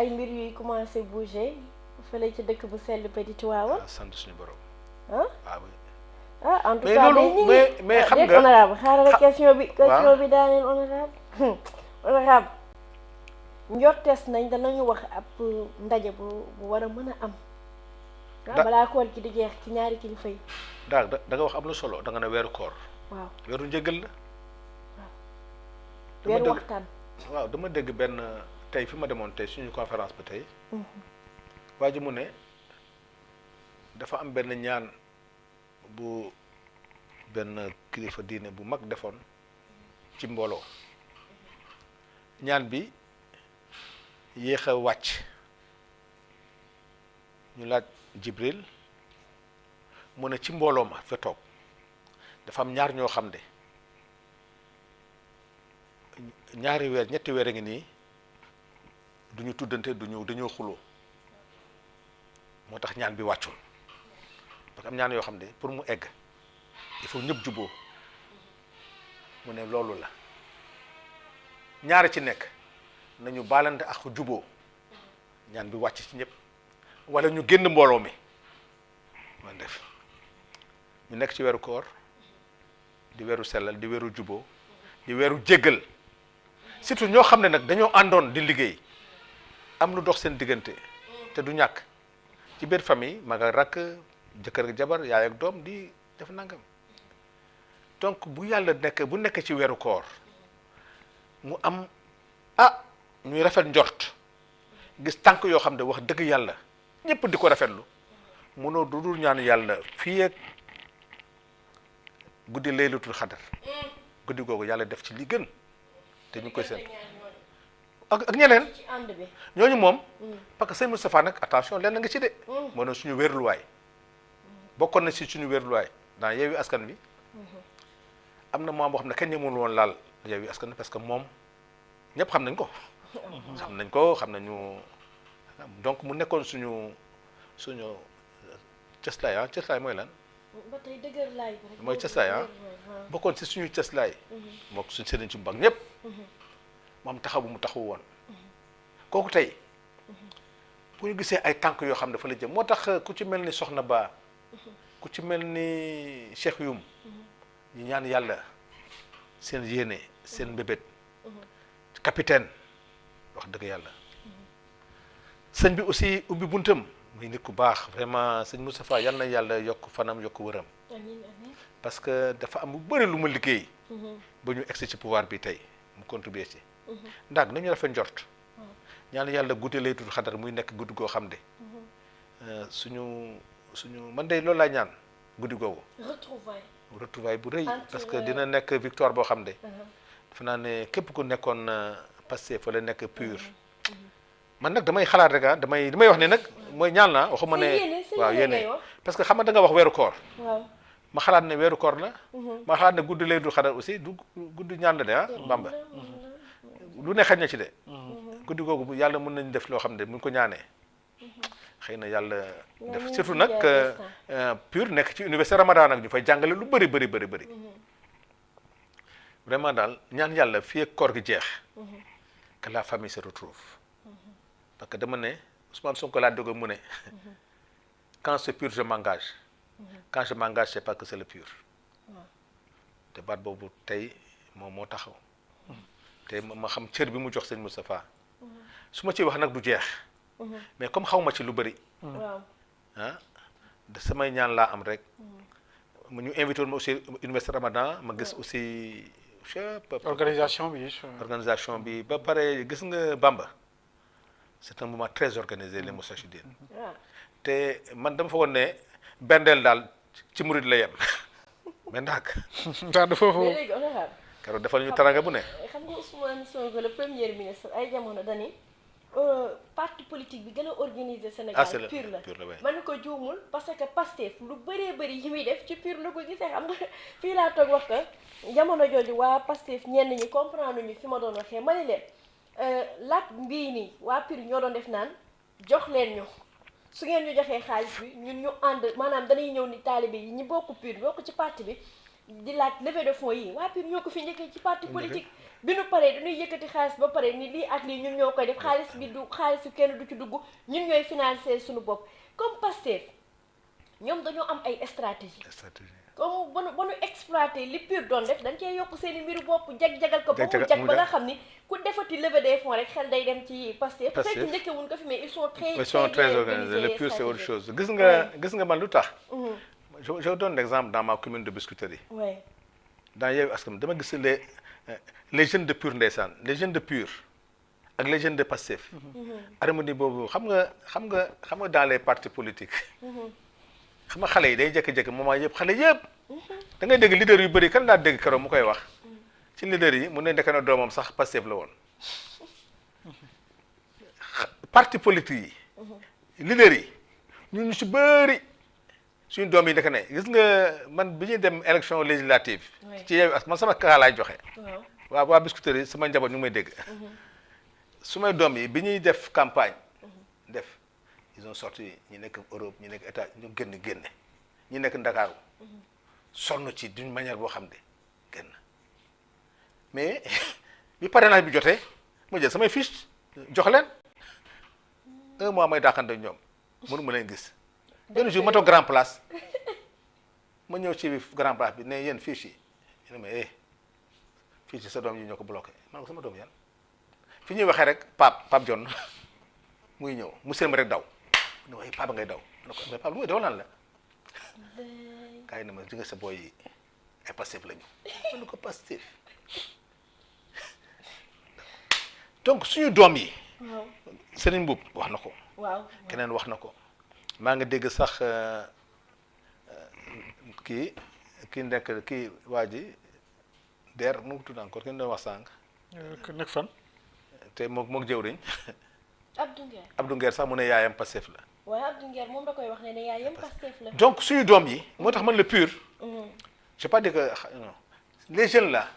ay mbir yuy commencé bouger fële ci dëkk bu sell ba di Tivaouane. sant suñu borom. ah oui. ah en tout mais cas loolu mais xam nga honorable xaaral question bi daaneel honorable honorable njortees nañ danañu wax ab ndaje bu war a mën a am balaa koor gi di jeex ci ñaari kilifa yi. da nga wax am na solo da nga ne weeru koor. waaw weeru njëgal la. waaw weeru waxtaan. waaw dama dégg benn tey fi ma demoon tey suñu conférence ba tey. waa ji mu ne dafa am benn ñaan bu benn kilifa diine bu mag defoon ci mbooloo ñaan bi yéex a wàcc ñu laaj Jibril mu ne ci mbooloo ma fa toog dafa am ñaar ñoo xam ne ñaari weer ñetti weer a ngi nii duñu tuddante dañoo xuloo moo tax ñaan bi wàccul parce que am ñaan yoo xam ne pour mu egg il faut ñëpp juboo mu ne loolu la ñaari ci nekk nañu baalante ak juboo ñaan bi wàcc ci ñëpp wala ñu génn mbooloo mi man def ñu nekk ci weeru koor di weeru sellal di weeru juboo di weeru jéggal surtout ñoo xam ne nag dañoo àndoon di liggéey am lu dox seen diggante te du ñàkk ci biir famille mag ak rakk jëkkër ak jabar yaay ak doom di def nangam donc bu yàlla bu nekk ci weeru koor mu am ñuy rafet njort gis tànk yoo xam ne wax dëgg yàlla ñëpp di ko rafetlu mënoo dudul ñaan yàlla fii ak guddi laylatul xadar guddi googu yàlla def ci li gën te ñu koy seen ak ñeneen ñooñu moom parce que sëñ Moustapha nag attention lenn nga ci de moo doon suñu wérluwaay bokkoon na si suñu wérluwaay dans Yewwi Askan Wi am na moom boo xam ne kenn ñemul woon laal Yewwi Askan Wi parce que moom ñëpp xam nañ ko xam nañu donc mu nekkoon suñu cëslaay cëslaay mooy lan ba tey dëgër laay mooy cëslaay bokkoon si suñu cëslaay moo ko suñu sëriñ ci mbag ñëpp moom taxaw bu mu taxaw woon kooku tey bu ñu gisee ay tànk yoo xam ne dafa la jëm moo tax ku ci mel ni Soxna Ba ku ci mel ni Cheikh Youm ñu ñaan yàlla seen yéene seen mbébét capitaine wax dëgg yàlla sëñ bi aussi ubbi buntam muy nit ku baax vraiment sëñ Moustapha yal na yàlla yokk fanam yokk wëram parce que dafa am bu bëri lu ma liggéey ba ñu egsi ci pouvoir bi tey mu contribuer ci ndax nañu rafet njort ñaan yàlla guddi lay tudd xadar muy nekk guddi goo xam ne suñu man de loolu laa ñaan guddi googu retrouvaille bu rëy parce que dina nekk victoire boo xam ne dafa naa ne képp ku nekkoon Pastef fa la nekk pur man nag damay xalaat rek damay wax ne nag mooy ñaan naa waxuma ne waaw yéene parce que xam nga da nga wax weeru koor ma xalaat ne weeru koor la ma xalaat ne guddi lay dul xadar aussi du guddi ñaan la de Bamba lu ne xañ na ci de guddi googu yàlla mën nañ def loo xam ne buñ ko ñaanee xëy na yàlla def surtout nag pur nekk ci université Ramadan ak ñu fay jàngale lu bëri vraiment daal ñaan yàlla fii ak koor gi jeex que la famille se retrouve parce que dama ne Ousmane Sonko laa dégg mu ne quand c'est pur je m'engage quand je m'engage c'est parce que c'est le pur te baat boobu tey moom moo taxaw te ma xam cër bi mu jox sëñ Moustapha su ma ciy wax nag du jeex mais comme xaw ma ci lu bëri samay ñaan laa am rek mu ñu invité woon ma aussi université Ramadan ma gis aussi organisation bi ba pare gis nga Bamba c'est un moment très organisé les Moustarchidine te man dama fa woon ne bendeel daal ci murid la yem mais ndax dafa foofu keroog defal ñu taranga bu ne xam nga Ousmane Sonko le premier ministre ay jamono dani parti politique bi gën a organisé Sénégal pur la man ni ko juumul parce que Pastef lu bëree yi muy def ci pur la ko gisee xam nga fii laa toog wax ko jamono jooju waa Pastef ñenn ñi comprendre ñu fi ma doon waxee ma ne leen laat mbii nii waa pur ñoo doon def naan jox leen ñu su ngeen ñu joxee xaalis bi ñun ñu ànd maanaam dañuy ñëw ni taalibe yi ñi bokk pur bokk ci parti bi di laaj levée de fonds yi waa PUR ñoo ko fi njëkkee ci parti politique bi nu paree dañuy yëkkati xaalis ba pare ni lii ak lii ñun ñoo koy def xaalis bi du xaalisu kenn du ci dugg ñun ñooy financer suñu bopp comme Pastef ñoom dañoo am ay stratégie comme ba nu exploité li PUR doon def dañ cee yokk seen i mbiru bopp jag-jagal ko ba mu jag ba nga xam ni ku defati levée des fonds rek xel day dem ci Pastef fekk njëkkewuñ ko fi mais ils sont très organisés. Le PUR c'est autre chose gis nga man lu tax je donne l'exemple dans ma commune de Biscuiterie dans Yewwi Askan dama gis les jeunes de PUR ndeysaan les jeunes de PUR ak les jeunes de Pastef harmonie boobu xam nga dans les partis politiques xam nga xale yi day jékki-jékki moment yëpp xale yëpp da ngay dégg leader yu bëri kan laa dégg keroog mu koy wax ci leader yi mu ne ndeke na doomam sax Pastef la woon parti politique yi leader yi ñu si bëri suñu doom yi ndeke ne gis nga man bi ñuy dem élection législative ci Yewwi Askan man sama kaa laay joxe waa Biscuiterie yi sama njaboot ñu ngi may dégg su may doom yi bi ñuy def campagne ils ont sorti ñi nekk Europe ñi nekk état ñu génne ñi nekk Ndakaaru sonn ci d'une manière boo xam ne génn mais bi parrainage bi jotee ma jël samay fiche jox leen 1 mois may dàqante ñoom mënu ma leen gis benn jour ma toog grand place ma ñëw ci grand place bi ne yéen fiche yi ñu ne ma fiche yi sa doom yi ñoo ko bloqué man ko sama doom yan fi ñuy waxee rek Pape John muy ñëw mu seen ma rek daw ne waaye Pape ngay daw ma ne ko mais Pape lu muy daw lan la gars yi ne ma ji nga sa booy yi ay Pastef la ñu ma ne ko Pastef donc suñu doom yi Serigne Mboup wax na ko keneen wax na ko maa nga dégg sax kii nekk kii waa ji der mu ngi tudd encore kenn doon wax sànq nekk fan te mook jëwriñ Abdou Nguer sax mu ne yaayam Pastef la waaye Abdou Nguer moom da koy wax ne yaayam Pastef la donc suñu doom yi moo tax man le PUR je pas dire que non les jeunes là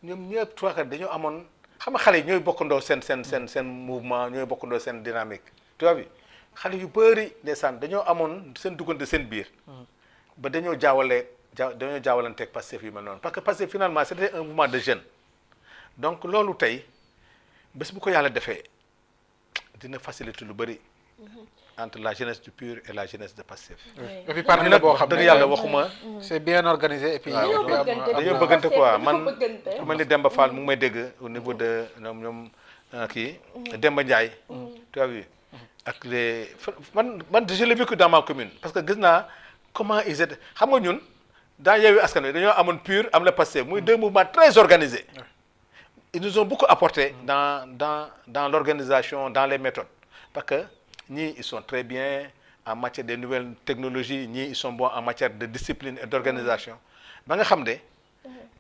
ñoom ñëpp trois quarts dañoo amoon xam nga xale yi ñooy bokkandoo seen mouvement ñooy bokkandoo seen dynamique tu vois bi xale yu bëri ndeysaan dañoo amoon seen duggante seen biir ba dañoo jaawalanteeg Pastef yu mel noonu parce que Pastef finalement c'était un mouvement de jeunes donc loolu tey bés bu ko yàlla defee dina faciliter lu bëri entre la jeunesse du PUR et la jeunesse de Pastef. et puis parti la boo xam dëgg yàlla waxuma. c'est bien organisé et puis. dañoo bëggante quoi man ku mel ni Demba Fall mu ngi may dégg au niveau de ñoom kii Demba Ndiaye. tu as vu ak les man je l'ai vécu dans ma commune parce que gis naa comment ils étaient xam nga ñun dans Yewwi Askan Wi dañoo amoon PUR am la Pastef muy deux mouvements très organisés. Ils nous ont beaucoup apporté dans l'organisation, dans les méthodes. Parce que ñii ils sont très bien en matière de nouvelles technologies ñii ils sont bons en matière de discipline et d'organisation. ba nga xam ne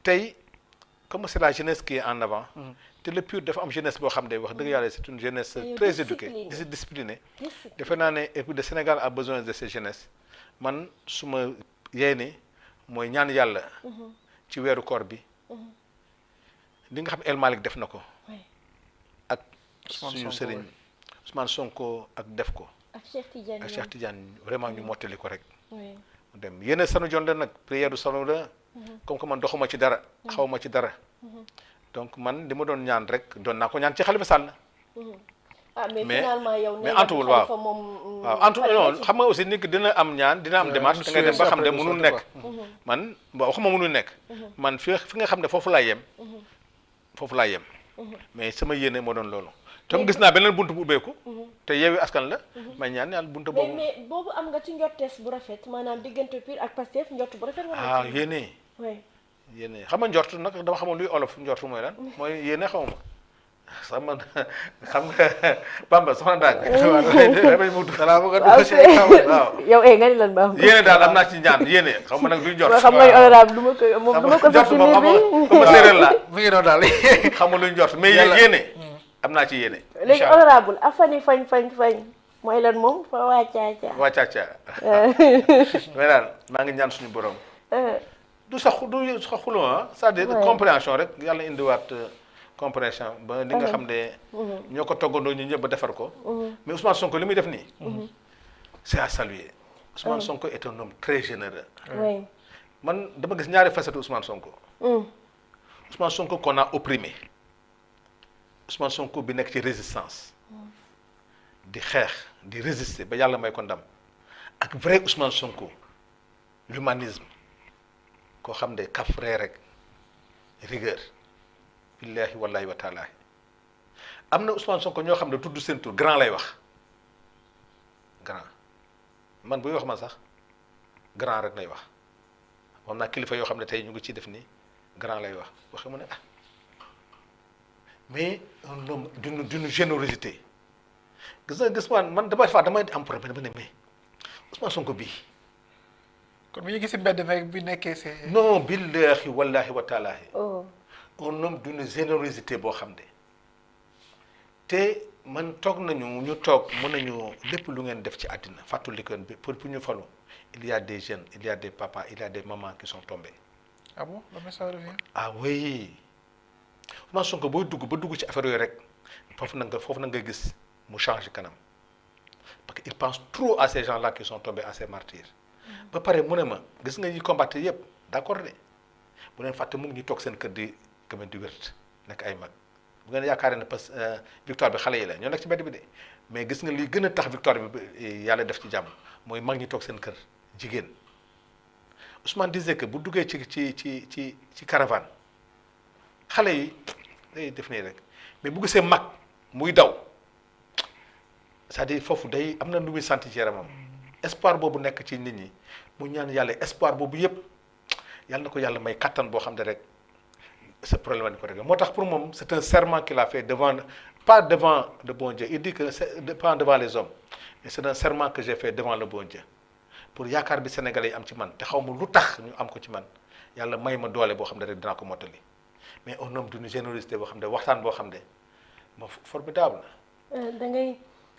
tey comme c'est la jeunesse qui est en avant. te le PUR dafa am jeunesse boo xam ne wax dëgg yàlla c'est une jeunesse très éduquée disciplinée. defe naa ne et puis le Sénégal a besoin de ces jeunesses man su ma yéene mooy ñaan yàlla. ci weeru koor bi. li nga xam El Malick def na ko ak suñu sëriñ Ousmane Sonko ak def ko ak Cheikh Tidiane vraiment ñu mottali ko rek mu dem yéen sanu jonde nag prière du sanu la comme que man doxuma ci dara xawma ci dara donc man li ma doon ñaan rek doon naa ko ñaan ci Khalifa Sall mais finalement yow mais antuwul waaw antuwul non xam nga aussi nit ki dina am ñaan dina am démarche da ngay dem ba xam ne mënul nekk man waxuma mënul nekk man fi nga xam ne foofu laa yem mais sama yéene moo doon loolu tam gis naa beneen buntu bu ubbeeku te Yewwi Askan la may ñaan yàlla buntu boobu mais boobu am nga ci njortees bu rafet maanaam diggante PUR ak Pastef njort bu rafet yéene xam nga njort nag dama xamoon luy olof njort mooy lan mooy yéene xawma sama xam nga Bamba soxna Ndak waaw yow nga ni lan baax yéene daal am naa ci ñaan yéene xam nga nag luy njort xam nga honorable duma ko njort moom ama séeréer la mu ngi doon daal xam nga luy njort mais yéene am naa ci yéene léegi honorable afani fañ mooy lan moom fa waacaaca mais daal maa ngi ñaan suñu borom du sax xuloo c'est-à-dire compréhension rek yàlla indiwaat compréhension ba li nga xam ne ñoo ko toggandoo ñu ñëpp ba defar ko mais Ousmane Sonko li muy def nii c'est à saluer Ousmane Sonko est un homme très généreux man dama gis ñaari facette Ousmane Sonko. Ousmane Sonko qu'on a opprimé Ousmane Sonko bi nekk ci résistance di xeex di résister ba yàlla may ko ndam ak vrai Ousmane Sonko l'humanisme koo xam ne kaf ree rek rigueur billahi wallahi wa taala am na Ousmane Sonko ñoo xam ne tudd seen tur grand lay wax grand man buy wax man sax grand rek lay wax moom naa kilifa yoo xam ne tey ñu ngi ciy def nii grand lay wax waxe mu ne ah mais un homme d'une générosité gis man damay am problème dama ne mais Ousmane Sonko bii. kon bu ñu gis mbedd meeg bi nekkee c'est. non billahi wallahi wa taalaahi. un homme d'une générosité boo xam ne te man toog nañu ñu toog mën nañu lépp lu ngeen def ci àddina fàttali ko pour ñu falu il y a des jeunes il y a des papas il y a des mamans qui sont tombés. ah bon le message revient. ah oui Ousmane Sonko booy dugg ba dugg ci affaire yooyu rek foofu na nga gis mu change kanam parce que il pense trop à ces gens-là qui sont tombés à ces martyrs. ba pare mu ne ma gis nga ñi combattre yëpp d'accord de bu leen fàtte mu ngi ñu toog seen kër di gëmën di wért nekk ay mag bu ngeen yaakaaree ne parce que victoire bi xale yi la ñoo nekk ci mbedd bi de mais gis nga li gën a tax victoire bi yàlla def ci jàmm mooy mag ñi toog seen kër jigéen Ousmane disait que bu duggee ci caravane xale yi day def nii rek mais bu gisee mag muy daw c'est-à-dire foofu day am na lu muy sentir ci yaramam espoir boobu nekk ci nit ñi mu ñaan yàlla espoir boobu yëpp yàlla na ko yàlla may kattan boo xam ne rek ce problème ni ko rek moo tax pour moom c'est un serment qu'il a fait pas devant le bon Dieu il dit que c'est pas devant les hommes mais c'est un serment que j'ai fait devant le bon Dieu pour yaakaar bi Sénégalais yi am ci man te xaw ma lu tax ñu am ko ci man yàlla may ma doole boo xam ne rek dinaa ko mottali mais un homme d'une générosité boo xam ne waxtaan boo xam ne moom formidable na. da ngay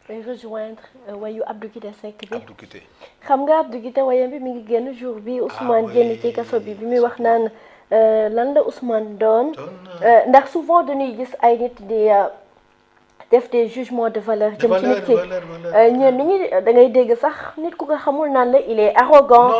rejoindre wayu Abdou Guité Seck bi. Abdou Guité xam nga Abdou Guité wayam bi mi ngi génn jour bi Ousmane génn ci kaso bi muy wax naan lan la Ousmane doon ndax souvent dañuy gis ay nit di def des jugements de valeur jëm ci nit ki ñenn ñi da ngay dégg sax nit ku nga xamul naan la il est arrogant